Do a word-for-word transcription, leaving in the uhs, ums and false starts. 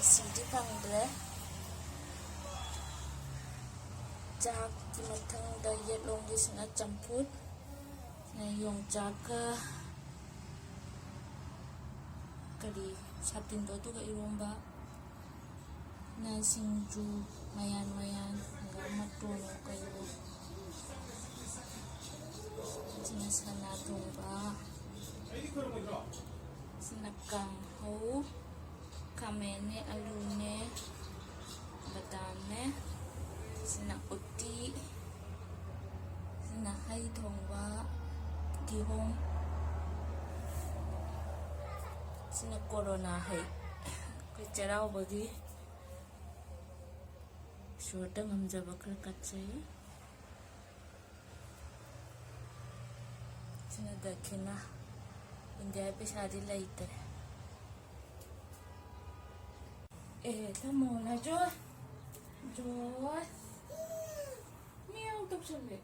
ꯁꯤꯗꯤ ꯐꯪꯗ꯭ꯔꯦ꯫ ꯆꯥꯛꯀꯤ ꯃꯊꯪꯗ ꯌꯦꯠꯂꯣꯝꯒꯤꯁꯤꯅ ꯆꯝꯐꯨꯠ, ꯌꯣꯡꯆꯥꯛꯀ ꯀꯔꯤ ꯁꯥꯇꯤꯟꯗꯣ ꯑꯗꯨꯒ ꯏꯔꯣꯝꯕ, ꯅ ꯁꯤꯡꯖꯨ ꯃꯌꯥꯟ ꯃꯌꯥꯟꯒ ꯑꯃ ꯇꯣꯠꯂꯣ ꯀꯩꯅꯣ꯫ ꯁꯤꯅ ꯁꯅꯥ ꯊꯣꯡꯕ, ꯁꯤꯅ ꯀꯥꯡꯍꯧ, ꯈꯥꯃꯦꯟꯅꯦ, ꯑꯂꯨꯅꯦ, ꯕꯗꯥꯝꯅꯦ, ꯁꯤꯅ ꯎꯇꯤ, ꯁꯤꯅ ꯍꯩ ꯊꯣꯡꯕ, ꯀꯤꯍꯣꯝ, ꯁꯤꯅ ꯀꯣꯔꯣꯅꯥ ꯍꯩ꯫ ꯑꯩꯈꯣꯏ ꯆꯩꯔꯥꯎꯕꯒꯤ ꯏꯁꯣꯔꯗ ꯉꯝꯖꯕ ꯈꯔ ꯀꯠꯆꯩ꯫ ꯁꯤꯅ ꯗꯈꯤꯅꯥ꯫ ꯏꯟꯗꯤꯌꯥꯒꯤ ꯄꯩꯁꯥꯗꯤ ꯂꯩꯇ꯭ꯔꯦ꯫ ꯑꯦ, ꯊꯝꯃꯣ, ꯂꯥꯏꯖꯣꯏ꯫ ꯖꯣꯏ꯫ ꯃꯤꯌꯥꯎ ꯇꯧꯁꯜꯂꯦ꯫